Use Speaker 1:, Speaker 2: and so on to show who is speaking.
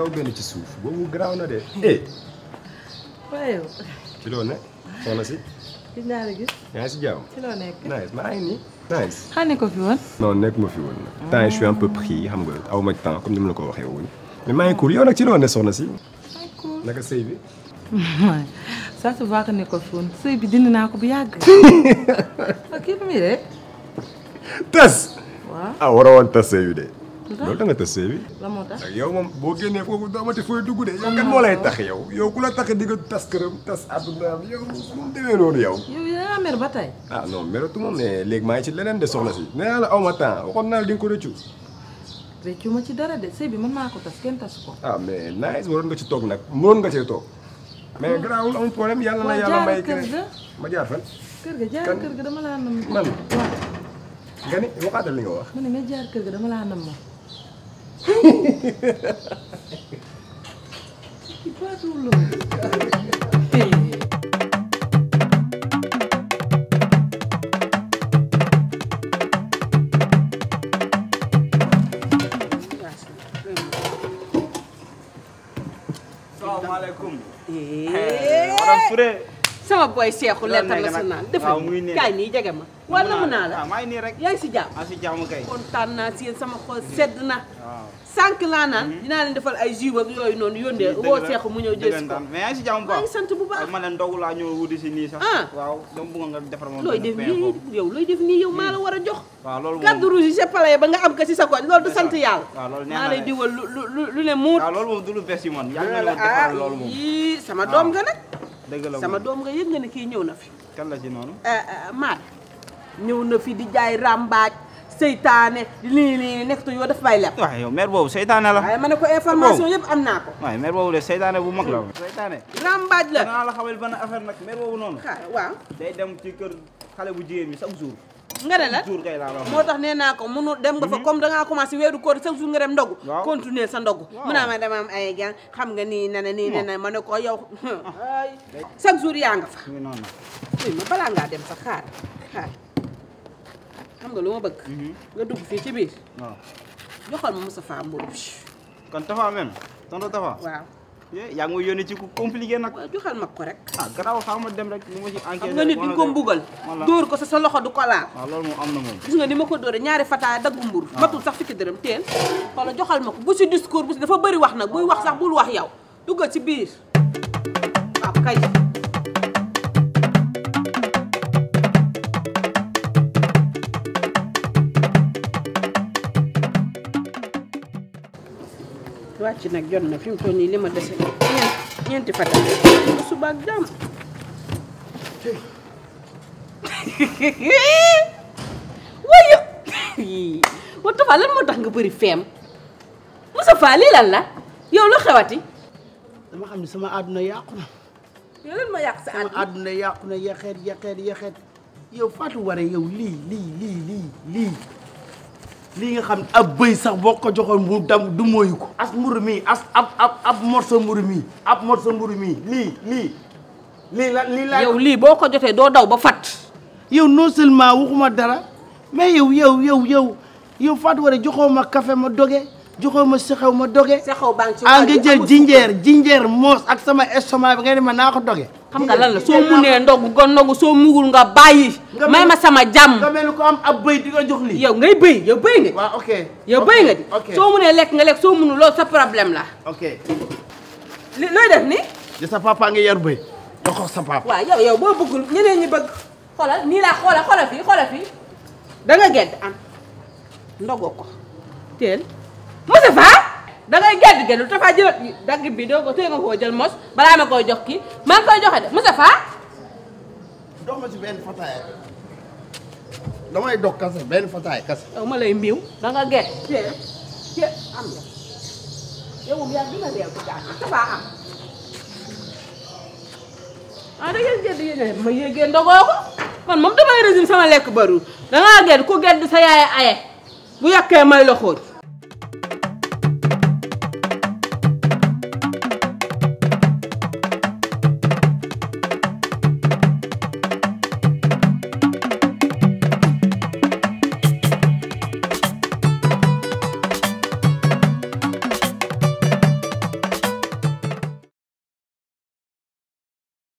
Speaker 1: kaw benn ci suuf boobu garaaw na de.
Speaker 2: waaye.
Speaker 1: ci loo ne soxna si.
Speaker 2: gis naa la gis.
Speaker 1: yaa ngi si jàmm.
Speaker 2: ci loo nekk.
Speaker 1: nice maa ngi nii nice.
Speaker 2: xane ko fi woon.
Speaker 1: non nekk ma fi woon nag. temps je suis un peu pris xam nga aw ma temps comme ni ma la ko waxee woon. mais maa ngi cool yow nag ci loo ne soxna si.
Speaker 2: maa ngi cool
Speaker 1: naka sëy bi.
Speaker 2: ça se voit que ne ko fi woon sëy bi dindi naa ko bu yàgg. ak kii bi muy de.
Speaker 1: tas.
Speaker 2: waaw
Speaker 1: ah waroo woon tas sëy bi de. loolu da nga tas sëy bi.
Speaker 2: la moo tax
Speaker 1: yow moom boo génnee foofu doomati fooy dugg de yow kan moo lay tax yow ku la tax di nga tas këram tas àddunaam yow moom demee noonu yow.
Speaker 2: yow yaa mer ba tey.
Speaker 1: ah non meratuma mais léegi maa ngi ci leneen de soxna si nee naa la aw ma temps waxoon naa la di nga ko rëccu.
Speaker 2: rëccu ma ci dara de sëy bi mën naa ko tas kenn tas ko.
Speaker 1: ah mais nice waroon nga ci toog nag mënoon nga cee toog. mais garaawul amul problème yàlla na yàlla may.
Speaker 2: kër ga
Speaker 1: ma jaar fan.
Speaker 2: kër ga jaar kër ga dama laa nam.
Speaker 1: man
Speaker 2: waaw.
Speaker 1: nga ni waxaatal li nga wax.
Speaker 2: ma ne nga jaar kër ga dama laa nam ma.
Speaker 3: Assalamualaikum. Orang Touré.
Speaker 4: Sama boy Cheikhou l'international defal kay ni jege ma wala mu naa la
Speaker 3: maa ngi nii rek
Speaker 4: yaa ngi si jàmm
Speaker 3: si jàmm kay
Speaker 4: kontaan naa si yéen sama xol sedd na sànq laa naan dinaa leen defal ay jus ak yooyu noonu yónnee woo Cheikhou mu ñëw jël ko
Speaker 3: mais yaa ngi si jàmm
Speaker 4: maa ngi sant bu baax
Speaker 3: ma ne ndogu laa ñëw wuti si nii sax waaw dama bëgg nga defar moom
Speaker 4: looy def nii yow looy def nii yow maa la war a jox
Speaker 3: waaw loolu
Speaker 4: carte rouge yi sepalé ba nga am ko si sa koñ loolu du sant yàlla
Speaker 3: waaw loolu neex na
Speaker 4: maa lay diwal lu ne muut
Speaker 3: waaw loolu moom du lu bees yi man yàlla na defar loolu moom
Speaker 4: yii sama doom nga nag
Speaker 3: dëgg la
Speaker 4: sama doom nga yëg nga ne kii ñëw na fi
Speaker 3: kan la ci noonu
Speaker 4: maat ñëw na fi di jaay rambaaj seytaane lii nekk to yow daf bay lepp
Speaker 3: waaw yow mère boobu seytaane la
Speaker 4: waaye ma ne ko information yëpp am naa ko
Speaker 3: waaye mère boobu de seytaane bu mag la seytaane
Speaker 4: rambaaj la
Speaker 3: danaa la xamal benn affaire nag mère boobu noonu
Speaker 4: waaw
Speaker 3: day dem ci kër xale bu jigéen bi chaque jour
Speaker 4: nga ne la
Speaker 3: jour kay laa la
Speaker 4: moo tax nee naa ko munu dem nga fa comme dangaa commencé weeru koor chaque jour nga dem ndogu continuer sa ndogu mu naa ma dama am ay gan xam nga nii nene ma ne ko yow chaque jour yaa nga fa
Speaker 3: noonu
Speaker 4: ma balaa ngaa dem sax xaar xam nga lu ma bëgg nga dugg fii ci biir
Speaker 3: waaw
Speaker 4: joxal ma Moustapha Mbow
Speaker 3: kon Tapha même tonton Tapha
Speaker 4: waaw
Speaker 3: yaa ngi ma yónni ci ku compliqué nag
Speaker 4: joxal ma ko rek
Speaker 3: garaaw xam ma dem rek li ma ci enquête
Speaker 4: xam nga nit di ko mbugal dóor ko sa loxo du ko laal
Speaker 3: waaw loolu moom am na moom
Speaker 4: gis nga ni ma ko dóore ñaari fataaya daggu mburu matul sax fukki dërëm teel xoolal joxal ma ko bu si discours bu si dafa bëri wax nag buy wax sax bul wax yow duggal ci biir waaw kay wàcc nag jot na fi mu toll nii li ma dese ñeenti fataaya ba suba ak jàmm waaye wa Tapha lan moo tax nga bëri feem Moustapha lii lan la yow lu xewati
Speaker 5: dama xam ne sama àdduna yàqu na
Speaker 4: yow lan ma yàq sa
Speaker 5: sama àdduna yàqu na yaxeet yow Fatou Waré yow lii nga xam ab bëy sax boo ko joxoon mu dam du moyu ko as mburu mi ab morso mburu mi lii la
Speaker 4: yow lii boo ko jotee doo daw ba fat
Speaker 5: yow non seulement waxuma dara mais yow Fatou Waré joxoo ma café ma doge joxoo ma sexew ma doge
Speaker 4: sexew baa ngi ci
Speaker 5: nga jël jinjeer moos ak sama estomac bi nga ne ma naa ko doge
Speaker 4: xam nga lan la soo munee ndogu soo mugul nga bàyyi may ma sama jàmm
Speaker 5: nga mel ni ko am ab bëy di nga jox lii
Speaker 4: yow ngay bëy yow bëy nga
Speaker 5: waaw ok
Speaker 4: yow bëy nga di soo munee lekk nga lekk soo munul loolu sa problème la
Speaker 5: ok
Speaker 4: looy def ni
Speaker 5: di sa papa nga yar bëy jox ko sa papa
Speaker 4: waaw yow boo bëggul ñeneen ñi bëgg xoolal nii laa xoolal fii da nga gedd am ndogoo ko teel Moustapha da ngay gedd Tapha jël dagg bi doo ko téye nga koo jël mos balaa ma koy jox kii maa ngi koy joxe de Moustapha
Speaker 5: dox ma ci benn fataaya damay dog kase benn fataaya kase
Speaker 4: yow ma lay mbiw da nga gedd teel am la yow moom yaa dina réew ci jàng Tapha am da ngeen gedd yéen ma yéegee ndogoo ko man moom damay résime sama lekk baru dangaa gedd ku gedd sa yaay aye bu yàkkee may la xooj